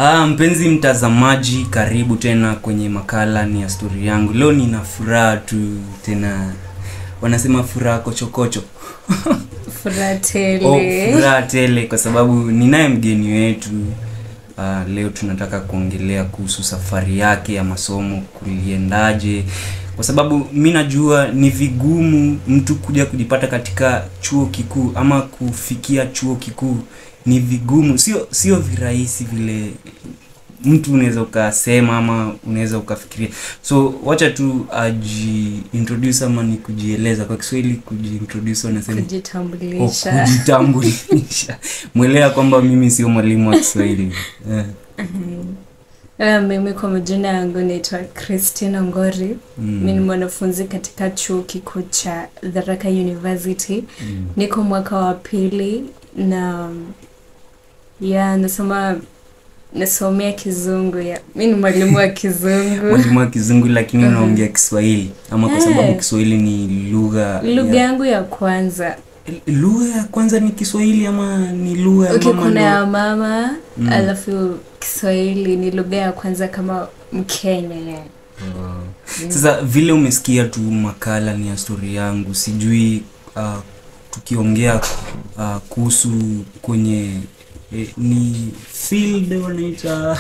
Mpenzi mtazamaji, karibu tena kwenye makala ni ya stori yangu. Leo nina furaha tu tena, wanasema furaha kochokocho. Furaha tele. Oh, furaha tele kwa sababu ninaye mgeni wetu. Leo tunataka kuongelea kuhusu safari yake ya masomo, kuliendaje. Kwa sababu mi najua ni vigumu mtu kuja kujipata katika chuo kikuu ama kufikia chuo kikuu. Ni vigumu, sio virahisi vile mtu unaweza ukasema ama unaweza ukafikiria. So wacha tu aji-introduce ama ni kujieleza. Kwa Kiswahili kuji-introduce wanasema kujitambulisha. Oh, kujitambulisha. Mwelewa kwamba mimi sio mwalimu wa Kiswahili. Mimi kwa majina yangu naitwa Christine Ongori. Mimi ni mwanafunzi katika chuo kikuu cha Tharaka University. Niko mwaka wa pili na nasomea Kizungu. Mimi ni mwalimu wa Kizungu. Mwalimu wa Kizungu lakini unaongea Kiswahili. Ama kwa sababu Kiswahili ni lugha yangu ya kwanza. Lugha ya kwanza ni Kiswahili ama ni lugha ya mama? Kuna ya mama, alafu Kiswahili ni lugha ya kwanza kama Mkenya. Sasa vile umesikia tu makala ni ya stori yangu, sijui tukiongea kuhusu kwenye ni field wanaita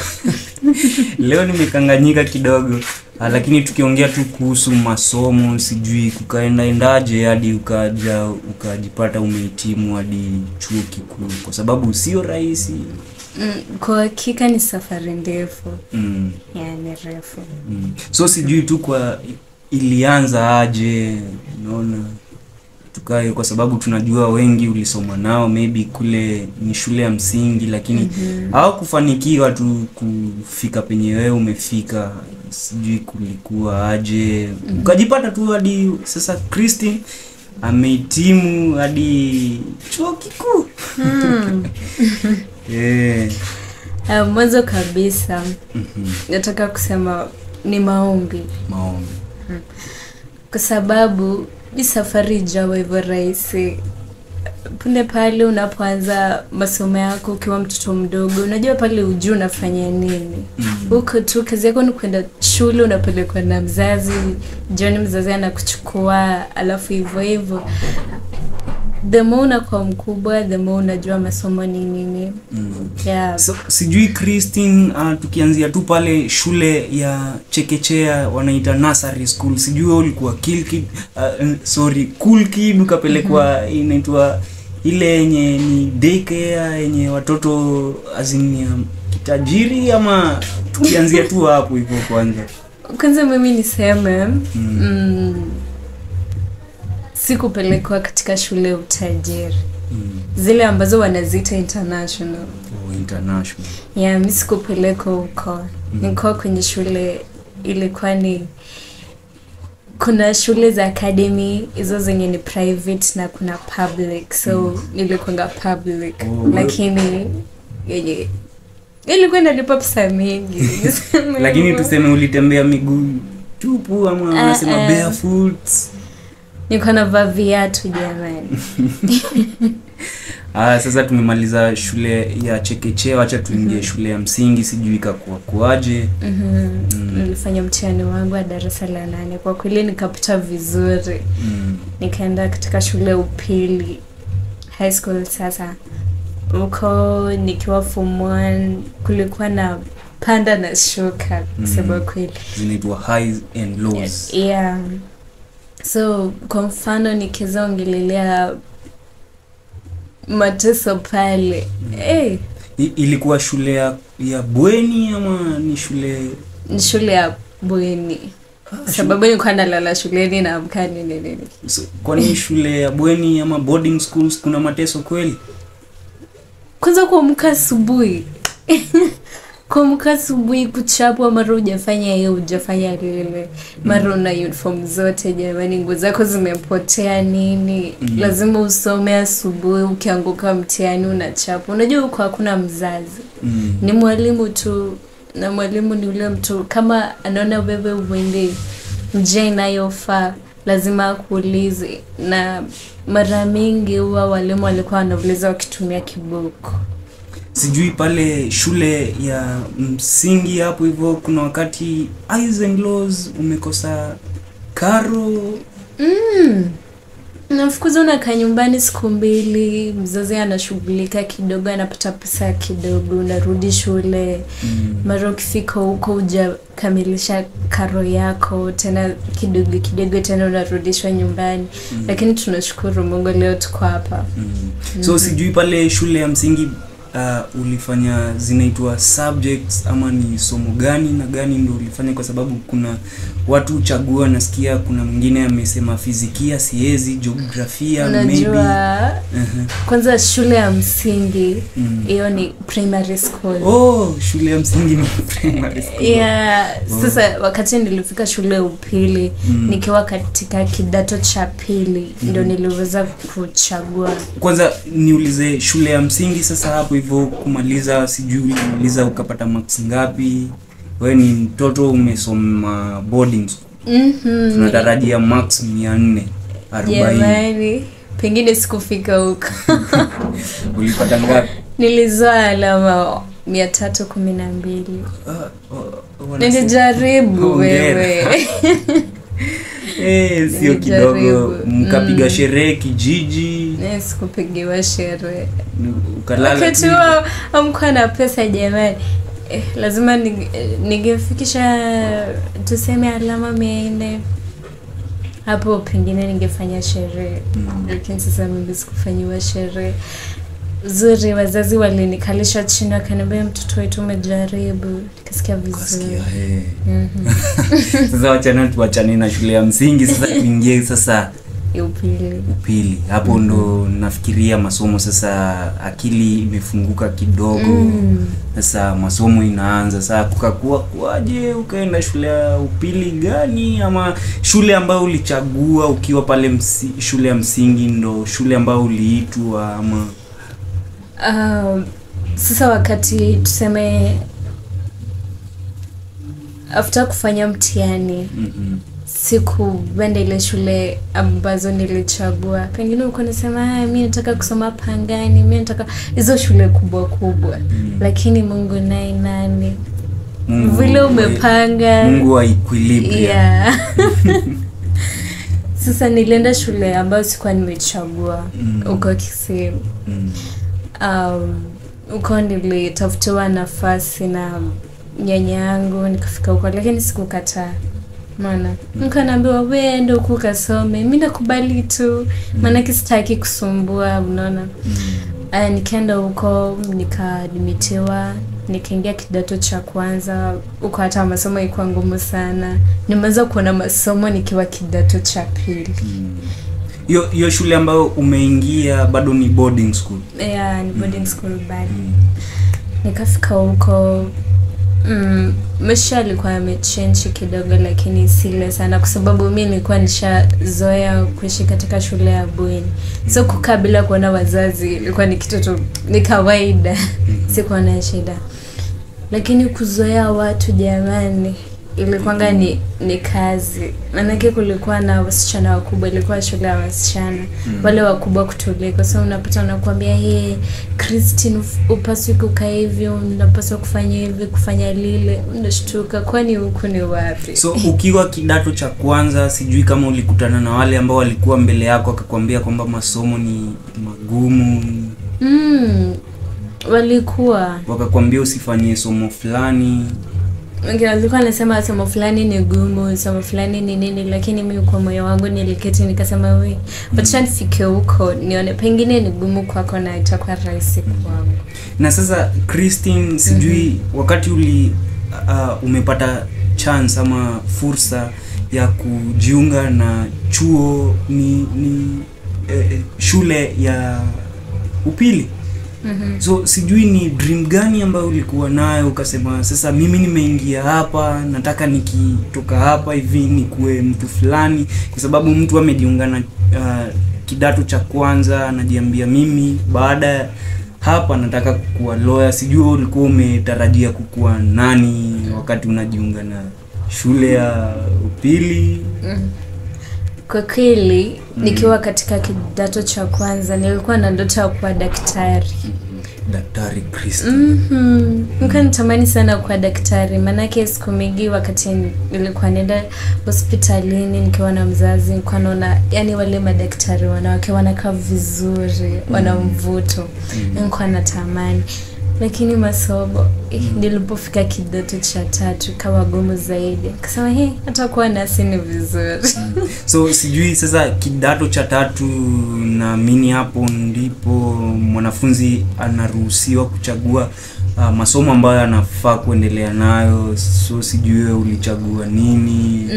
leo nimekanganyika kidogo, lakini tukiongea tu kuhusu masomo, sijui kukaendaendaje hadi ukaja ukajipata umehitimu hadi chuo kikuu, kwa sababu sio rahisi. Kwa hakika ni safari ndefu. Ni refu. So sijui tu kwa ilianza aje, unaona tukae, kwa sababu tunajua wengi ulisoma nao maybe kule ni shule ya msingi, lakini hawakufanikiwa tu kufika penye wewe umefika. Sijui kulikuwa aje ukajipata tu hadi sasa Christine amehitimu hadi chuo kikuu. Mwanzo kabisa nataka kusema ni maombi. Maombi. Kwa sababu ni safari ijawa hivyo rahisi. Punde pale unapoanza masomo yako ukiwa mtoto mdogo, unajua pale hujui unafanya nini. Huko tu kazi yako ni kwenda shule, unapelekwa na mzazi, jioni mzazi anakuchukua, alafu hivyo hivyo. The more unakuwa mkubwa, the more unajua masomo ni nini. So, sijui Christine, tukianzia tu pale shule ya chekechea wanaita nursery school, sijui ulikuwa cool kid ukapelekwa inaitwa ile yenye ni daycare yenye watoto azimia kitajiri, ama tukianzia tu hapo hivyo kwanza? Kwanza mimi niseme sikupelekwa katika shule ya utajiri. Zile ambazo wanaziita international. Oh, international. Mimi sikupelekwa huko. Nilikuwa kwenye shule, ilikuwa ni kuna shule za academy hizo zenye ni private na kuna public. So nilikuwa public. Lakini yenye ilikuwa inalipa pesa mingi. Lakini tuseme ulitembea miguu tupu ama unasema barefoot? Niko navaa viatu jamani. Sasa tumemaliza shule ya chekechea, acha tuingie shule ya msingi, sijui ikakuwa kuaje. Nilifanya mtihani wangu wa darasa la 8. Kwa kweli nikapita vizuri. Nikaenda katika shule upili, high school sasa. Huko nikiwa form 1 kulikuwa na panda na shuka, kusema kweli. Zinaitwa highs and lows. Yeah. So kwa mfano nikiweza ongelelea mateso pale. Ilikuwa shule ya bweni ama ni shule? Ni shule ya bweni. Sababu nilikuwa nalala shuleni na amka nini. So, kwani shule ya bweni ama boarding schools kuna mateso kweli? Kwanza kuamka asubuhi. Kuamka asubuhi kuchapwa, mara hujafanya hiyo, hujafanya lile. Mara una uniform zote jamani, nguo zako zimepotea nini. Lazima usome asubuhi, ukianguka mtihani unachapwa. Unajua huko hakuna mzazi. Ni mwalimu tu, na mwalimu ni yule mtu kama anaona wewe uende njia inayofaa lazima akuulize. Na mara mingi huwa walimu walikuwa wanauliza wakitumia kiboko. Sijui pale shule ya msingi hapo hivyo kuna wakati highs and lows, umekosa karo. Nafukuza, unakaa nyumbani siku mbili, mzazi anashughulika kidogo, anapata pesa kidogo, unarudi shule. Mara ukifika huko hujakamilisha karo yako, tena kidogo kidogo tena unarudishwa nyumbani. Lakini tunashukuru Mungu leo tuko hapa. So sijui pale shule ya msingi ulifanya zinaitwa subjects ama ni somo gani na gani ndio ulifanya? Kwa sababu kuna watu huchagua, nasikia kuna mwingine amesema fizikia siezi, jiografia maybe. Unajua, kwanza shule ya msingi hiyo ni primary school. Oh, shule ya msingi ni primary school. Yeah, sasa wakati nilifika shule ya upili, nikiwa katika kidato cha pili, ndio niliweza kuchagua. Kwanza niulize, shule ya msingi sasa hapo hivyo kumaliza, sijui ulimaliza ukapata marks ngapi? Wewe ni mtoto umesoma boarding school. Tunatarajia marks 440. Jamani, pengine sikufika huko. Ulipata ngapi? Nilizoa alama 312. Nilijaribu Hongera. wewe. Eh, sio kidogo. Nilijaribu. Mkapiga sherehe kijiji, Sikupigiwa sherehe. Ukalala Wakati tu. huo hamkuwa na pesa jamani. Lazima ningefikisha tuseme alama 400 hapo, pengine ningefanya sherehe. Lakini sasa mimi sikufanyiwa sherehe. Uzuri wazazi walinikalisha chini wakaniambia, mtoto wetu umejaribu. Nikasikia vizuri. Ukasikia, eh. Sasa wachana tuachane na shule ya msingi, sasa tuingie sasa Ya upili. upili. Hapo ndo nafikiria masomo sasa, akili imefunguka kidogo. Sasa masomo inaanza. Sasa kukakuwa kuaje, ukaenda shule ya upili gani, ama shule ambayo ulichagua ukiwa pale shule ya msingi ndo shule ambayo uliitwa ama? Sasa wakati tuseme after kufanya mtihani, sikuenda ile shule ambazo nilichagua. Pengine ulikuwa unasema, mi nataka kusoma Pangani, mi nataka hizo shule kubwa kubwa. Lakini Mungu naye nani? Mungu, vile umepanga. Mungu wa equilibrium. Yeah. Sasa nilienda shule ambayo sikuwa nimechagua huko Kisii. Huko nilitafutiwa nafasi na nyanya yangu, nikafika huko, lakini sikukataa. Maana nikanaambiwa wewe enda huko ukasome, mimi nakubali tu, maana sitaki kusumbua, unaona. Nikaenda huko nikaadmitiwa, nikaingia kidato cha kwanza. Huko hata masomo ilikuwa ngumu sana. Nimeanza kuona masomo nikiwa kidato cha pili. Hiyo shule ambayo umeingia bado ni boarding school? Yeah, ni boarding school bado. Nikafika huko, maisha alikuwa yamechange kidogo, lakini sile sana, kwa sababu mi nilikuwa nishazoea kuishi katika shule ya bweni, so kukaa bila kuona wazazi ilikuwa ni kitu tu ni kawaida. Sikuwa na shida, lakini kuzoea watu jamani ilikuwanga ni kazi, maanake kulikuwa na wasichana wakubwa, ilikuwa shule ya wasichana, wale wakubwa kutuliko. So unapata wanakuambia, hey, Christine, upaswi kukaa hivyo, unapaswa kufanya hivi, kufanya lile. Unashtuka, kwani huku ni wapi? So ukiwa kidato cha kwanza, sijui kama ulikutana na wale ambao walikuwa mbele yako akakwambia kwamba masomo ni magumu? Walikuwa wakakwambia usifanyie somo fulani? Wengine walikuwa wanasema somo fulani ni gumu, somo fulani ni nini, lakini mimi kwa moyo wangu niliketi nikasema, we, wacha nifike huko nione, pengine ni gumu kwako na itakuwa rahisi kwangu. Na sasa Christine, sijui wakati umepata chance ama fursa ya kujiunga na chuo ni shule ya upili. So sijui ni dream gani ambayo ulikuwa nayo ukasema sasa mimi nimeingia hapa, nataka nikitoka hapa hivi nikuwe mtu fulani, kwa sababu mtu amejiunga na kidato cha kwanza anajiambia mimi baada hapa nataka kukuwa lawyer. Sijui ulikuwa umetarajia kukuwa nani wakati unajiunga na shule ya upili? Kwa kweli, nikiwa katika kidato cha kwanza nilikuwa na ndoto ya kuwa daktari. Daktari Kristo. Nilikuwa natamani sana kuwa daktari, maanake siku mingi wakati nilikuwa naenda hospitalini nikiwa na mzazi, nilikuwa naona yani wale madaktari wanawake wanakaa vizuri, wana mvuto. Nilikuwa natamani. Lakini masomo, nilipofika kidato cha tatu ikawa gumu zaidi. Nikasema hii hata kuwa nasi ni vizuri. So sijui sasa kidato cha tatu, naamini hapo ndipo mwanafunzi anaruhusiwa kuchagua masomo ambayo anafaa kuendelea nayo. So sijui wewe ulichagua nini?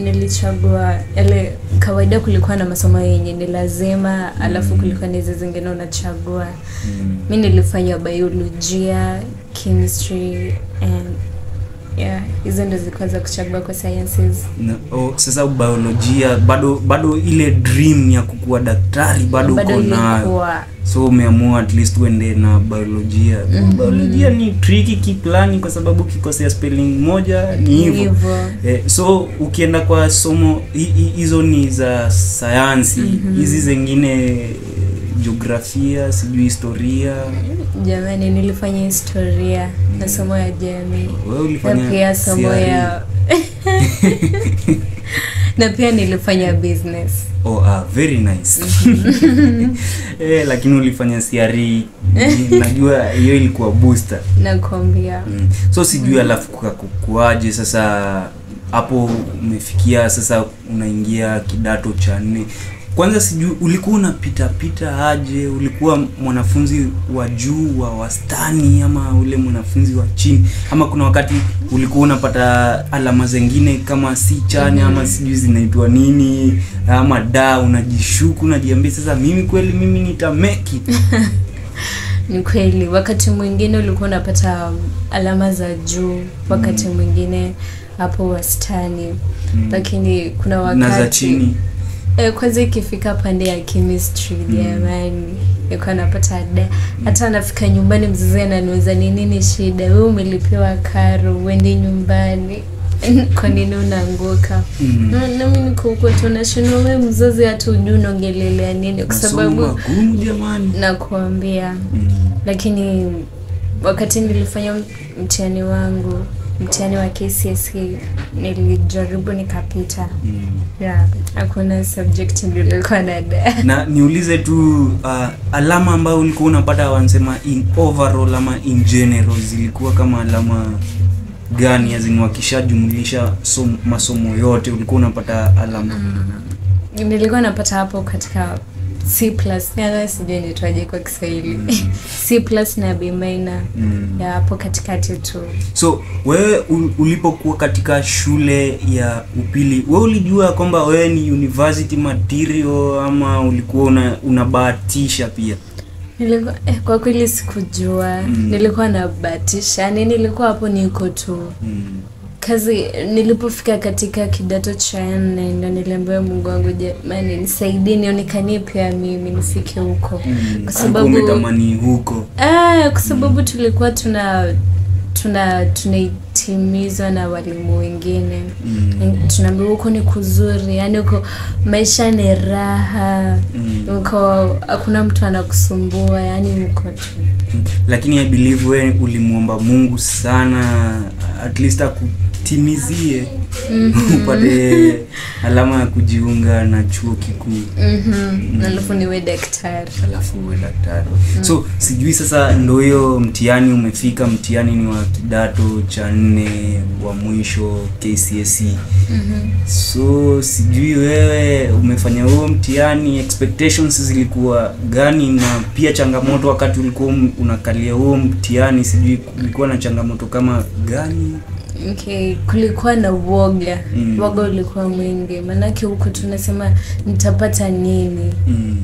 Nilichagua yale kawaida, kulikuwa na masomo yenye ni lazima, alafu kulikuwa na hizi zingine unachagua. Mi nilifanya biolojia, chemistry and yeah, hizo ndo zilikuwa za kuchagua kwa sciences. Na, sasa biolojia bado ile dream ya kukuwa daktari bado uko nayo. So umeamua at least uende na biolojia. Biolojia ni tricky kiplani kwa sababu kikosea spelling moja ni hivyo. So ukienda kwa somo hizo ni za sayansi, hizi zingine jiografia, sijui historia. Jamani, nilifanya historia na somo ya jamii. Wewe ulifanya na pia somo ya na pia nilifanya business. Very nice. Lakini ulifanya CRE, najua hiyo ilikuwa booster. Nakwambia. So sijui alafu kukakuaje sasa hapo umefikia sasa unaingia kidato cha 4. Kwanza sijui ulikuwa unapita pita aje, ulikuwa mwanafunzi wa juu wa wastani ama ule mwanafunzi wa chini, ama kuna wakati ulikuwa unapata alama zingine kama si chanya ama sijui zinaitwa nini ama da, unajishuku unajiambia sasa mimi kweli mimi nita make it? Ni kweli wakati mwingine ulikuwa unapata alama za juu, wakati mwingine hapo wastani. Lakini kuna wakati na za chini. Kwanza ikifika pande ya chemistry, jamani, nilikuwa napata da. Hata nafika nyumbani mzazi ananiuliza ni nini shida, wewe umelipiwa karo, uende nyumbani. Kwa nini unaanguka? Na mimi niko huko tu nashindwa, wewe mzazi hata hujui unaongelelea nini kwa sababu magumu jamani. Nakuambia. Lakini wakati nilifanya mtihani wangu, mtihani wa KCSE, nilijaribu nikapita. Yeah, hakuna subject nilikuwa na da. Na niulize tu alama ambayo ulikuwa unapata wanasema in overall ama in general zilikuwa kama alama gani, as in wakishajumlisha masomo yote ulikuwa unapata alama? Nilikuwa napata hapo katika C+, na sijui inaitwaje kwa Kiswahili. C+ na B minor. Ya hapo katikati tu. So wewe ulipokuwa katika shule ya upili, wewe ulijua kwamba wewe ni university material ama ulikuwa unabahatisha pia? Nilikuwa kwa kweli sikujua. Nilikuwa nabahatisha. Yaani nilikuwa hapo niko tu. Kazi nilipofika katika kidato cha 4 ndio niliambiwa Mungu wangu jamani nisaidie nionekanie pia mimi nifike huko. Kwa sababu umetamani huko. Kwa sababu tulikuwa tunaitimizwa na walimu wengine. Tunaambiwa huko ni kuzuri, yani huko maisha ni raha. Huko hakuna mtu anakusumbua, yani huko tu. Lakini I believe wewe ulimuomba Mungu sana at least akutimizie upate alama ya kujiunga na chuo kikuu. Alafu niwe daktari. Alafu uwe daktari. So sijui sasa ndio hiyo mtihani umefika, mtihani ni wa kidato cha 4 wa mwisho KCSE. So sijui wewe umefanya huo mtihani, expectations zilikuwa gani, na pia changamoto wakati ulikuwa unakalia huo mtihani, sijui kulikuwa na changamoto kama gani? Okay, kulikuwa na uoga. Uoga ulikuwa mwingi. Manake huko tunasema nitapata nini?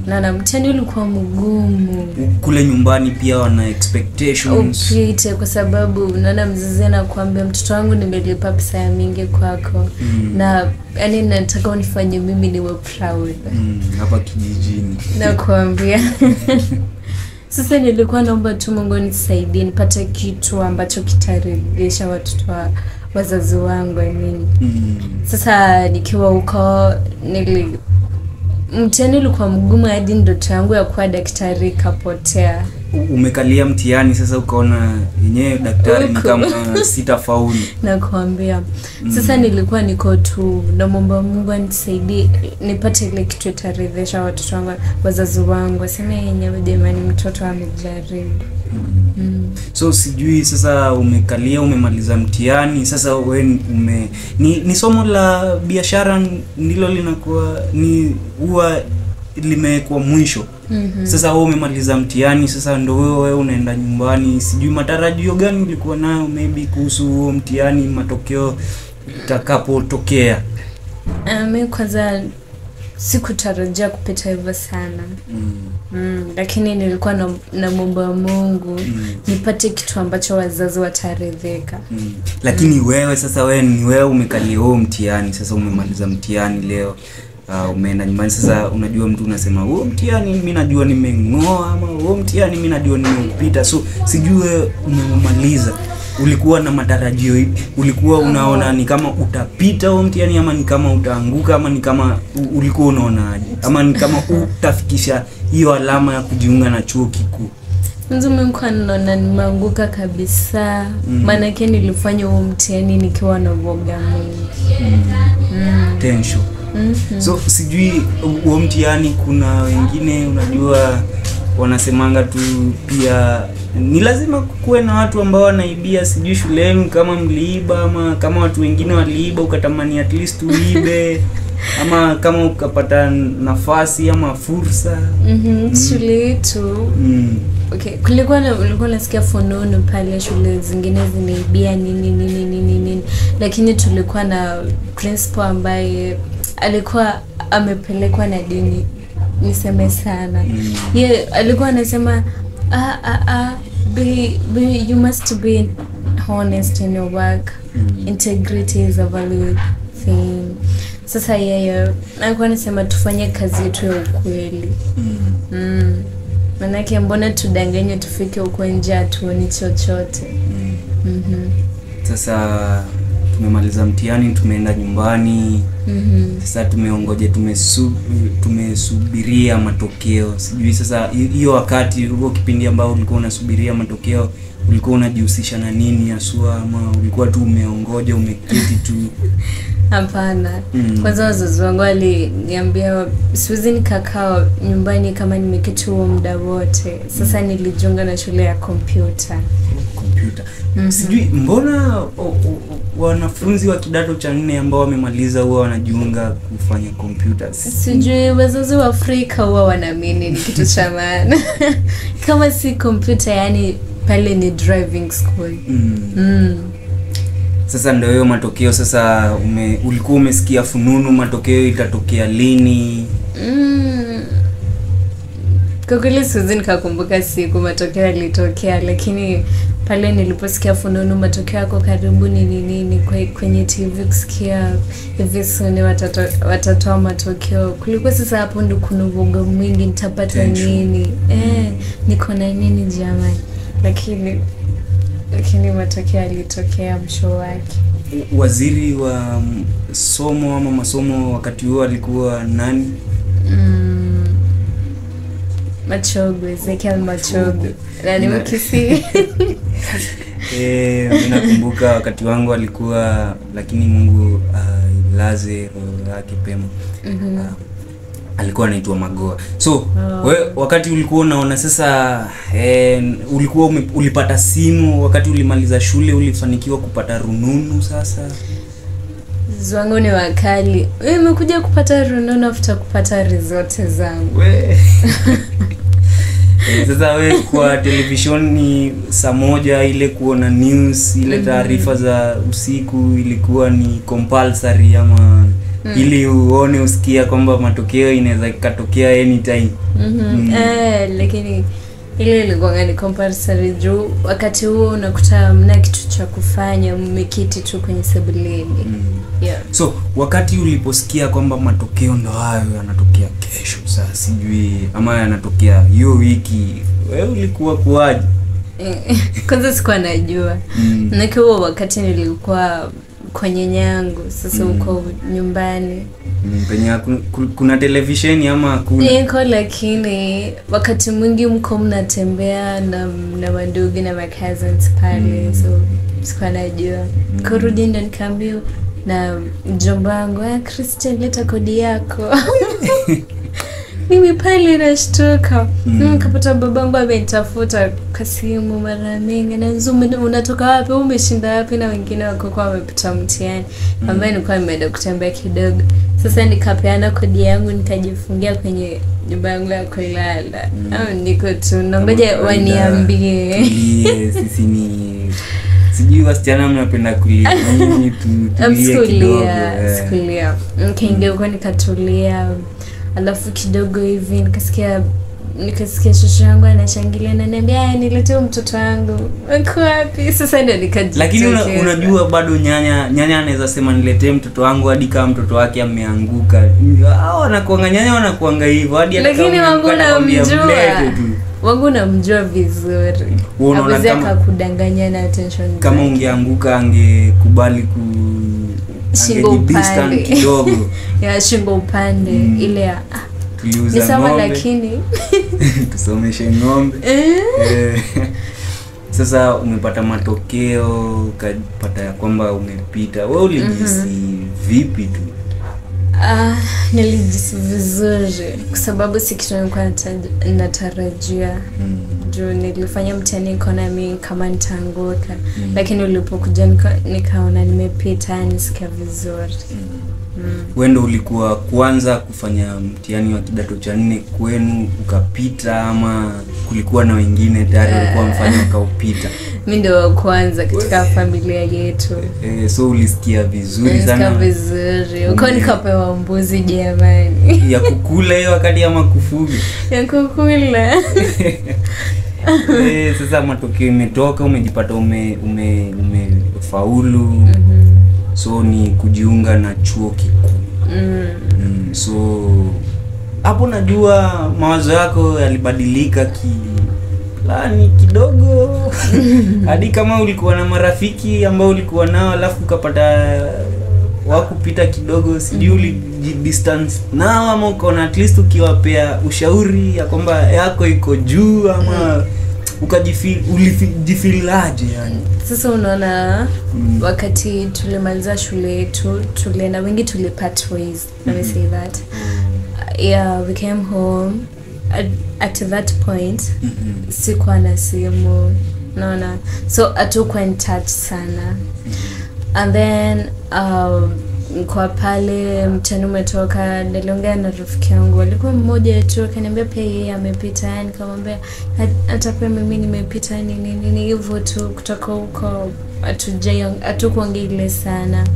Na mtihani ulikuwa mgumu. Kule nyumbani pia wana expectations. Upite kwa sababu unaona mzazi anakuambia mtoto wangu nimelipa pesa mingi kwako. Na yani nataka unifanye mimi niwe proud. Hapa kijijini. Nakuambia. Sasa nilikuwa naomba tu Mungu nisaidie nipate kitu ambacho kitaridhisha watoto wa wazazi wangu, I mean. Sasa nikiwa huko mtihani ulikuwa mgumu hadi ndoto yangu ya kuwa daktari ikapotea. Umekalia mtihani sasa ukaona yenyewe daktari ni kama sitafaulu. Nakwambia. Sasa nilikuwa niko tu namwomba Mungu anisaidie nipate ile kitu itaridhisha watoto wangu, wazazi wangu, waseme yenyewe jamani mtoto amejaribu. So sijui sasa umekalia, umemaliza mtihani sasa wewe ni somo la biashara ndilo linakuwa ni huwa limekuwa mwisho. Sasa wewe umemaliza mtihani, sasa ndio wewe unaenda nyumbani. Sijui matarajio gani ulikuwa nayo maybe kuhusu huo mtihani, matokeo itakapotokea? Mimi kwanza sikutarajia kupita hivyo sana. Lakini nilikuwa namwomba Mungu nipate kitu ambacho wazazi wataridhika. Lakini wewe sasa wewe umekalia huo mtihani, sasa umemaliza mtihani leo. Umeenda nyumbani sasa, unajua mtu unasema huo mtihani mimi najua nimengoa, ama huo mtihani mimi najua nimeupita. So sijui umemaliza, ulikuwa na matarajio ipi? Ulikuwa unaona ni kama utapita huo mtihani, ama ni kama utaanguka, ama ni kama ulikuwa unaona aje, ama ni kama utafikisha hiyo alama ya kujiunga na chuo kikuu? Mwanzo mimi nilikuwa naona nimeanguka kabisa. Maana nilifanya huo mtihani nikiwa na uoga mwingi. Tension. So sijui huo mtihani, kuna wengine unajua wanasemanga tu pia ni lazima kuwe na watu ambao wanaibia. Sijui shuleni kama mliiba, ama kama watu wengine waliiba ukatamani at least uibe, ama kama ukapata nafasi ama fursa. Shule yetu okay, kulikuwa na ulikuwa unasikia fununu pale shule zingine zinaibia nini nini nini nini, lakini tulikuwa na principal ambaye alikuwa amepelekwa na dini, niseme sana. Ye alikuwa anasema be you must be honest in your work. Integrity is a value thing. Sasa yeye alikuwa anasema tufanye kazi yetu ya ukweli. Manake mbona tudanganye tufike huko nje hatuoni chochote. Sasa tumemaliza mtihani, tumeenda nyumbani. Sasa tumeongoje, tumesubiria matokeo. Sijui sasa hiyo wakati huo kipindi ambao ulikuwa unasubiria matokeo, ulikuwa unajihusisha na nini haswa, ama ulikuwa tu umeongoja umeketi tu? Hapana. Kwanza wazazi wangu waliniambia siwezi nikakaa nyumbani kama nimeketi huo muda wote. Sasa nilijiunga na shule ya kompyuta. Sijui mbona wanafunzi wa kidato cha 4 ambao wamemaliza huwa wanajiunga kufanya kompyuta. Sijui wazazi wa Afrika huwa wanaamini ni kitu cha maana. Kama si kompyuta yani pale ni driving school. Sasa ndio hiyo matokeo sasa ulikuwa umesikia fununu matokeo itatokea lini? Kwa kweli siwezi nikakumbuka siku matokeo yalitokea, lakini pale niliposikia fununu matokeo yako karibu nini nini kwenye TV kusikia hivi soon watatoa matokeo. Kulikuwa sasa hapo ndo kuna uoga mwingi, nitapata nini? Niko na nini jamani? Lakini matokeo yalitokea mwisho wake. Waziri wa somo ama masomo wakati huo alikuwa nani? Machogu, Ezekiel Machogu. Na ni Mkisii. Mimi nakumbuka wakati wangu alikuwa, lakini Mungu ailaze roho yake pema. Alikuwa anaitwa Magoa. So we wakati ulikuwa unaona sasa ulikuwa ulipata simu wakati ulimaliza shule, ulifanikiwa kupata rununu sasa? Wangu ni wakali. Nimekuja kupata rununu after kupata result zangu. Sasa we kwa television ni saa moja ile kuona news, ile taarifa za usiku ilikuwa ni compulsory ama ili uone usikia kwamba matokeo inaweza ikatokea anytime? Lakini ile ilikuwa ni compulsory juu wakati huo unakuta mna kitu cha kufanya, mmeketi tu kwenye sebuleni. Yeah. So wakati uliposikia kwamba matokeo ndo hayo yanatokea kesho sasa sijui ama yanatokea hiyo wiki, wewe ulikuwa kuaje? Kwanza sikuwa najua. Maana huo wakati nilikuwa kwa nyanyangu, sasa uko nyumbani. Penye kuna televisheni ama hakuna? Niko, lakini wakati mwingi mko mnatembea na mandugu na my cousins pale, so sikuwa najua. Kurudi ndo nikaambiwa na mjomba wangu, Christian, leta kodi yako. Mimi pale nashtuka. Nikapata babangu amenitafuta kwa simu mara mingi, na unatoka wapi, umeshinda wapi, na wengine wako kwa wamepita mtihani. Ambaye nilikuwa nimeenda kutembea kidogo. Sasa nikapeana kodi yangu, nikajifungia kwenye nyumba yangu ya kulala. Au niko tu nangoja waniambie. Tulie, sisi ni sijui wasichana mnapenda kulia. Mimi tulie kidogo. Sikulia. Nikaingia huko nikatulia. Alafu kidogo hivi nikasikia shosho yangu anashangilia na ananiambia, niletee mtoto wangu. Uko wapi? Sasa ndio nikajitokeza. Lakini unajua bado nyanya anaweza sema niletee mtoto wangu hadi kama mtoto wake ameanguka. Hao wanakuanga nyanya wanakuanga hivyo hadi hata kama lakini wangu namjua vizuri. Hawezi akakudanganya na attention. Kama ungeanguka angekubali ku shingo upande kidogo. Ya shingo upande ile ya tuliuza ng'ombe. Lakini tusomeshe ng'ombe. Sasa umepata matokeo, ukapata ya kwamba umepita. Wewe ulijihisi vipi tu? Nilijihisi vizuri kwa sababu si kitu nilikuwa natarajia. Juu nilifanya mtihani nikaona mimi kama nitaanguka. Lakini ulipokuja nikaona nimepita, nisikia vizuri. Wewe ndio ulikuwa kwanza kufanya mtihani wa kidato cha 4 kwenu ukapita, ama kulikuwa na wengine tayari walikuwa mfanya ukaupita? Mimi ndio wa kwanza katika familia yetu. So ulisikia vizuri sana. Nilisikia vizuri. Uko nikapewa mbuzi jamani. Ya kukula hiyo wakati ama kufuga? Ya kukula. Sasa matokeo imetoka, umejipata umefaulu. So ni kujiunga na chuo kikuu. So hapo najua mawazo yako yalibadilika kilani kidogo. Hadi kama ulikuwa na marafiki ambao ulikuwa nao alafu ukapata wakupita kidogo, sijui ulijidistance nao ama ukaona at least ukiwapea ushauri ya kwamba yako iko juu, ama ulijifeel aje yani? Sasa unaona wakati tulimaliza shule yetu, tulienda wengi tulipart ways. Let me say that. Yeah, we came home at that point sikuwa na simu, naona, so hatukuwa in touch sana. And then kwa pale mtihani umetoka, niliongea na rafiki yangu, alikuwa mmoja tu, akaniambia pia yeye amepita. Nikamwambia hata pia mimi nimepita nini nini hivyo tu. Kutoka huko hatukuongea sana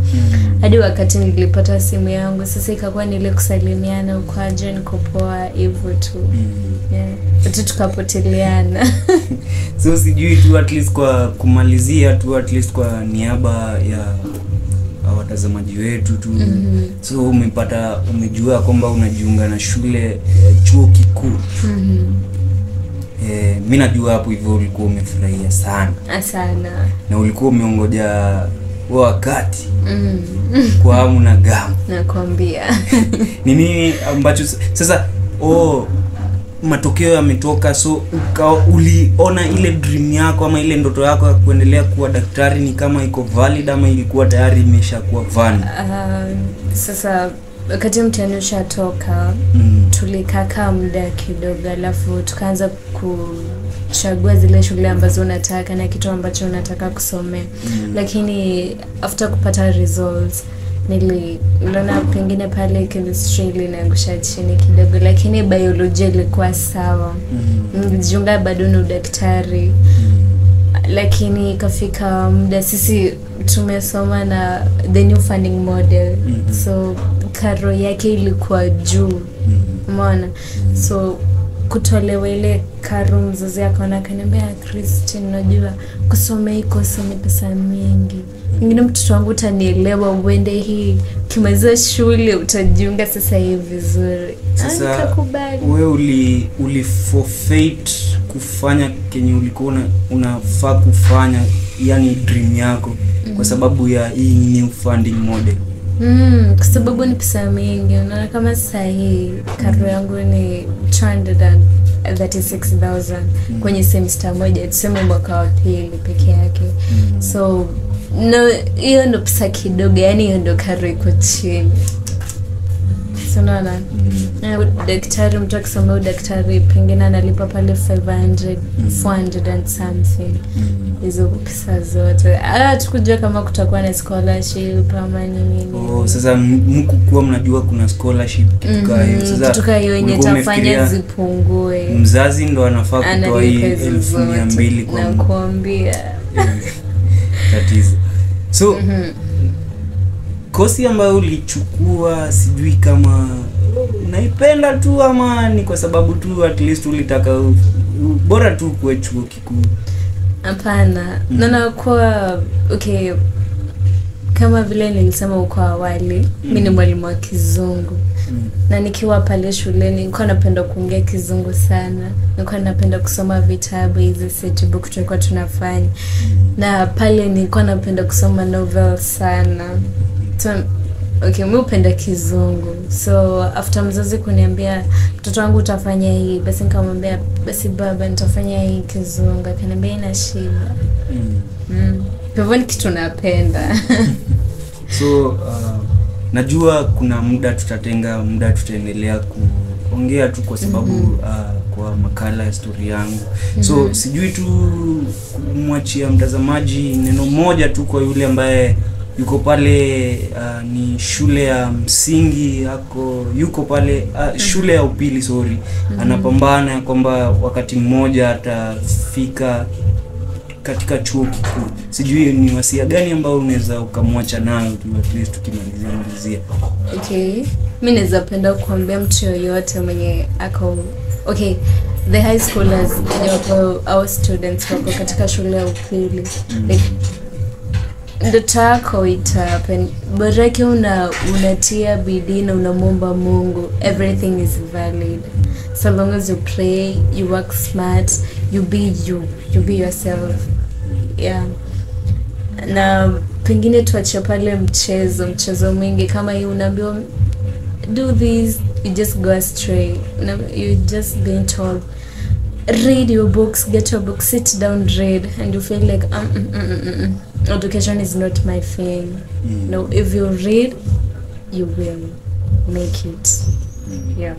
hadi wakati nilipata simu yangu. Sasa ikakuwa nile kusalimiana, uko aje, niko poa, hivyo tu. Yeah, tukapoteleana. So sijui tu at least kwa kumalizia tu, at least kwa niaba ya watazamaji wetu tu. So umejua kwamba unajiunga na shule chuo kikuu. Mimi najua hapo hivyo ulikuwa umefurahia sana. Sana. Na ulikuwa umeongoja wakati kwa hamu na gamu. Nakwambia. Ni nini ambacho sasa matokeo yametoka, so uliona ile dream yako ama ile ndoto yako ya kuendelea kuwa daktari ni kama iko valid ama ilikuwa tayari imeshakuwa valid? Sasa wakati mtihani ushatoka, tulikaa muda kidogo, alafu tukaanza kuchagua zile shule ambazo unataka na kitu ambacho unataka kusomea. Lakini after kupata results niliona pengine pale chemistry iliniangusha chini kidogo, lakini biology ilikuwa sawa. Nilijiunga bado na udaktari. Lakini ikafika muda sisi tumesoma na the new funding model. So karo yake ilikuwa juu. Umeona? So kutolewa ile karo, mzazi akaona, akaniambia, Christine, unajua kusomea iko ni pesa mingi. Ingine mtoto wangu utanielewa, uende hii ukimaliza shule utajiunga sasa hivi vizuri. Sasa nikakubali. Wewe uli forfeit kufanya kenye ulikuwa unafaa kufanya, yani dream yako, kwa sababu ya hii new funding model. Kwa sababu ni pesa mingi. Unaona kama saa hii karo yangu ni 236,000 kwenye semester moja, tuseme mwaka wa pili peke yake. So no, hiyo ndo pesa kidogo, yani hiyo ndo karo iko chini. So unaona daktari, mtu akisomea udaktari pengine analipa pale 500, 400 and something. Hizo pesa zote hatukujua kama kutakuwa na scholarship ama nini. Oh, sasa mkukuwa mnajua kuna scholarship kitu kama hiyo. Sasa kitu kama hiyo yenye itafanya zipungue. Mzazi ndo anafaa kutoa hii 1200 kwa nakuambia. Tatizo. So kosi ambayo ulichukua sijui kama unaipenda tu ama ni kwa sababu tu at least ulitaka bora tu kuwe chuo kikuu? Hapana. Naona kwa okay, kama vile nilisema huko awali, mimi ni mwalimu wa Kizungu. Na nikiwa pale shuleni nilikuwa napenda kuongea Kizungu sana. Nilikuwa napenda kusoma vitabu hizi set book tulikuwa tunafanya. Na pale nilikuwa napenda kusoma novel sana. So, okay, mimi hupenda Kizungu. So after mzazi kuniambia mtoto wangu utafanya hii, basi nikamwambia basi baba nitafanya hii Kizungu. Akaniambia ina shida. Kwa hivyo ni kitu napenda. So najua kuna muda tutatenga, muda tutaendelea kuongea tu kwa sababu kwa makala ya story yangu. So sijui tu kumwachia mtazamaji neno moja tu kwa yule ambaye yuko pale ni shule ya msingi ako yuko pale shule ya upili sorry, anapambana kwamba wakati mmoja atafika katika chuo kikuu. Sijui ni wasia gani ambao unaweza ukamwacha nayo tu at least tukimalizia. Okay, mimi naweza penda kuambia mtu yoyote mwenye ako okay, the high schoolers, our students wako katika shule ya upili, like ndoto yako itahappen, borake unatia bidii na unamwomba Mungu, everything is valid. So long as you pray, you work smart, you be you, you be yourself. Yeah. Na pengine tuache pale mchezo mwingi kama hii unaambiwa do this, you just go astray. You just being told read your books, get your books, sit down, read, and you feel like education is not my thing. No, if you read, you will make it. Yeah.